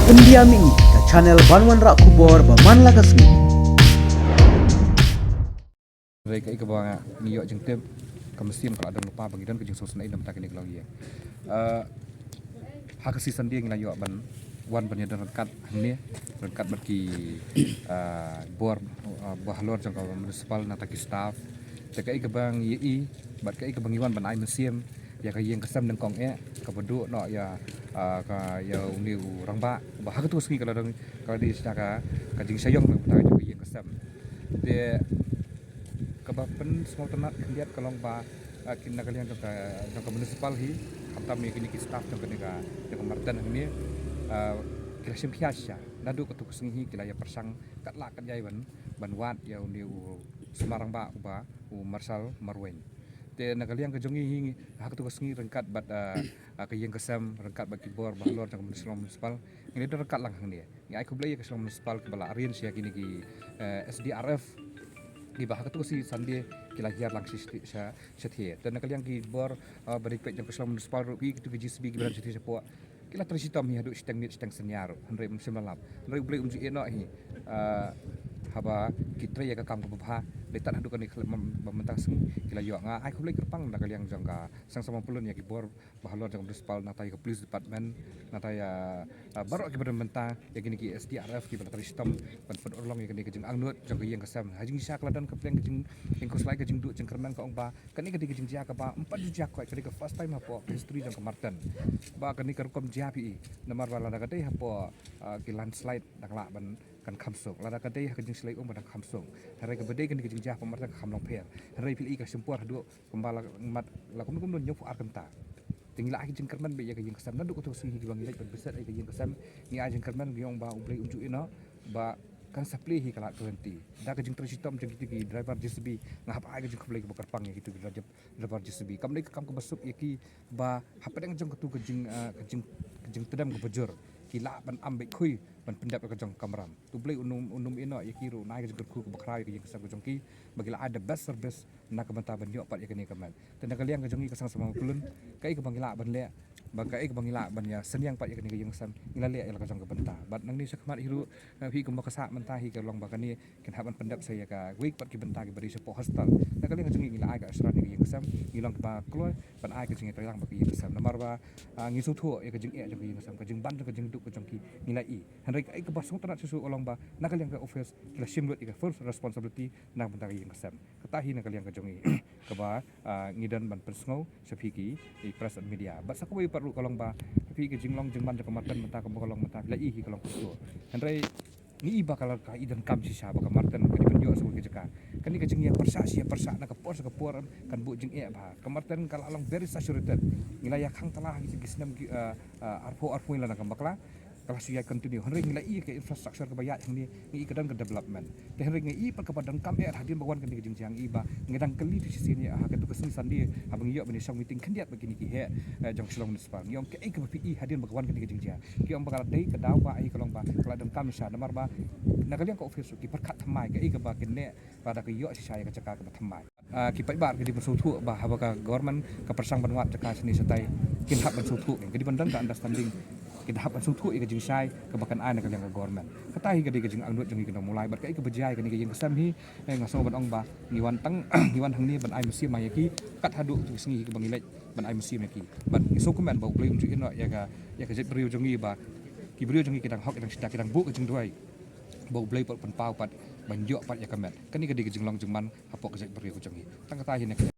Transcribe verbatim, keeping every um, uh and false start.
India Mih, ka channel ban wanrah khubor ba man la ka sngi. Hynrei kaei kaba ngi ïoh jingtip, ka mynsiem ka la don lypa ba ngi don ka jingsngewsynei na bynta kane ka longïing. Eh, ha ka sngi Sunday ngi la ïoh ban wan ban ïadon ryngkat hangne, ryngkat bad ki, eh, bor, eh, ba halor jong ka municipal nangta ki staff. Te kaei kaba ngi ïohi bad kaei kaba ngi wan ban ai mynsiem ïa ka ïing ka sem nyngkong eh, kaba duh noh ïa, ah, ka, ïa une u rangbah, ba ha katto ka sngi ka la dang, ka la dei shisha ka, ka jingshah ïong na ka bynta jong ka ïing ka sem. Te kaba pynsngewtynnat khyndiat ka long ba, ah, ki na ka liang jong ka, jong ka municipal hi, khamtam ïa kine ki staff jong kane ka, jong ka Marten hangne, ah, ki la shim khia shisha. Naduh katto ka sngi hi ki la ïa pyrshang katba lah katba ïai ban, ban wad ïa une u sumar rangbah uba u Marshal Marwein. Te na ka liang ka jong ngi hi, ha katto ka sngi ryngkat bad, ah, ah, ka ïing ka sem, ryngkat bad ki bor ba halor jong ka Shillong Municipal, ngi la don ryngkat lang hangne. Ngi ai khublei ïa ka Shillong Municipal kiba la arrange ïa kine ki, eh, S D R F kiba ha katto ka sngi Sunday ki la hiar lang shi, shi, shi, shathie. Te na ka liang ki bor, ah, ba dei peit jong ka Shillong Municipal ruh, ki, kito ki J C B kiba don shathie shapoh, ki la trei shitom hi haduh shiteng miet shiteng synñia ruh, hynrei ym shym la lap. Hynrei U Blei um ju ïehnoh hi, ah, haba ki trei ïa ka kam kaba bha, dei tad haduh kane ka khyllipmat ba mynta ka sngi ki la ïoh. Nga ai khublei kyrpang na ka liang jong ka Seng Samla Pyllun ïa ki bor ba halor jong ka municipal, nangta ïa ka police department, nangta ïa, ah, baroh kiba don bynta, ïa kine ki S D R F kiba la trei shitom ban pynurlong ïa kane ka jingangnud jong ka ïing ka sem. Ha jingshisha ka la don ka pliang ka jing, ïeng khuslai, ka jingduh jingkyrmen, ka ong ba kane ka dei ka jingjia kaba ym pat ju jia khoit, ka dei ka first time hapoh ka history jong ka Marten ba kane ka rukom jia phi i. Namar ba lada ka dei hapoh, ah, ki landslide dang lah ban kan kham suk, lada ka dei ha ka jingshlei um ba dang kham suk. Hynrei kaba dei kane ka jingjia hapoh Marten ka kham long pher. Hynrei phi la i ka shim por haduh kumba la mat la kum kum don hynñiewphew ar kynta. Te ngi la ai ka jingkyrmen beit ïa ka ïing ka sem, naduh katto ka sngi hi kiba ngi leit ban visit ïa ka ïing ka sem, ngi ai jingkyrmen, ngi ong ba U Blei um ju ïehnoh, ba kan sa plie hi ka lad ka lynti. Da ka jingtrei shitom jong kito ki driver J C B, nga hap ai ka jingkhublei kaba kyrpang ïa kito ki driver, driver J C B. Kam dei ka kam kaba suk ïa ki ba hapdeng jong katu ka jing, ah, ka jing, ka jingtdem kaba jur, ki lah ban am beit khui ban pyndep ïa ka jong ka kamram. To U Blei un ym, un ym ïehnoh ïa ki ruh, un ai ka jingkyrkhu kaba khraw ïa ka ïing ka sem ka jong ki, ba ki la ai the best service na ka bynta ban ïoh pat ïa kane ka met. Te na ka liang ka jong ngi ka Seng Samla Pyllun, kaei kaba ngi lah ban leh, ba kaei kaba ngi lah ban ïa synñiang pat ïa kane ka ïing ka sem, ngi la leh ïa la ka jong ka bynta. Bad nangne shakhmat hi ruh, eh, phi kumba ka sah mynta hi ka long ba kane kin hap ban pyndep sa ïa kawei pat ki bynta kiba dei shapoh hostel. Na ka liang ka jong ngi ngi la ai ka assurance ïa ka ïing ka sem, ngi long kiba kloi ban ai ka jingïatreilang bad ka ïing ka sem. Namar ba, ah, ngi sngewthuh ïa ka jingeh jong ka ïing ka sem, ka jingban jong ka jingduk ka jong ki ngi la i. Hynrei kaei kaba sngewtynnat shisha ka long ba na ka liang ka office ki la shim lut ïa ka first responsibility na ka bynta ka ïing ka sem. Kata hi na ka liang ka jong ngi kaba, ah, ngi don ban pynsngew sha phi ki, i press and media. Bad sa kawei pat ruh ka long ba phi ka jinglong jingman jong ka Marten mynta kumba ka long mynta, phi la i hi ka long kumto. Hynrei ngi i ba ka la ka i donkam shisha ba ka Marten ka dei ban ïoh sa kawei ka jaka. Kane ka jingïapyrshah shi ïapyrshah na ka por sha ka por kan buh jingeh bha. Ka Marten ka la long very saturated. Ngi la ïa khang tala ha ki snem ki, ah, ah, arphew arphew lana ka bakla. Ka la shu ïa continue. Hynrei ngi la i ka infrastructure kaba ïaid hangne, ngi i ka don ka development. Te hynrei ngi i pat kaba donkam eh hadien ba wan kane ka jingjia, ngi i ba ngi dang kylli tu shisien ïa ha katu ka sngi Sunday haba ngi ïoh ban ïa shong meeting khyndiat bad kine ki heh, eh, jong Shillong Municipal. Ngi ong kaei kaba phi i hadien ba ka wan kane ka jingjia. Ki ong ba ka la dei ka daw ba hi ka long ba ka la donkam shisha namar ba na ka liang ka office ki pyrkhat thymmai kaei kaba kin neh lada ka ïoh shisha ïa ka jaka kaba thymmai. Ah, ki paidbah ki dei ban sngewthuh ba haba ka government ka pyrshang ban wad jaka shane shatai, kin hap ban sngewthuh, ki dei ban don ka understanding, kin hap ban sngewthuh ïa ka jingshai kaba kan ai na ka liang ka government. Kata hi ka dei ka jingangnud jong ngi ki nongmulai bad kaei kaba jia ïa kane ka ïing ka sem hi, eh, nga sngew ban ong ba ngi wan tang, ngi wan hangne ban ai mynsiem ïa ki, kat haduh tu ka sngi hi kaba ngi leit ban ai mynsiem ïa ki. Bad ngi sngewkmen ba U Blei um ju ïehnoh ïa ka, ïa ka jaitbynriew jong ngi ba ki briew jong ngi ki dang hok, ki dang sida, ki dang buh ka jingduwai ba U Blei pat pynpaw pat ban ïoh pat ïa ka met. Kane ka dei ka jinglong jingman hapoh ka jaitbynriew ka jong ngi. Tang kata hi ne.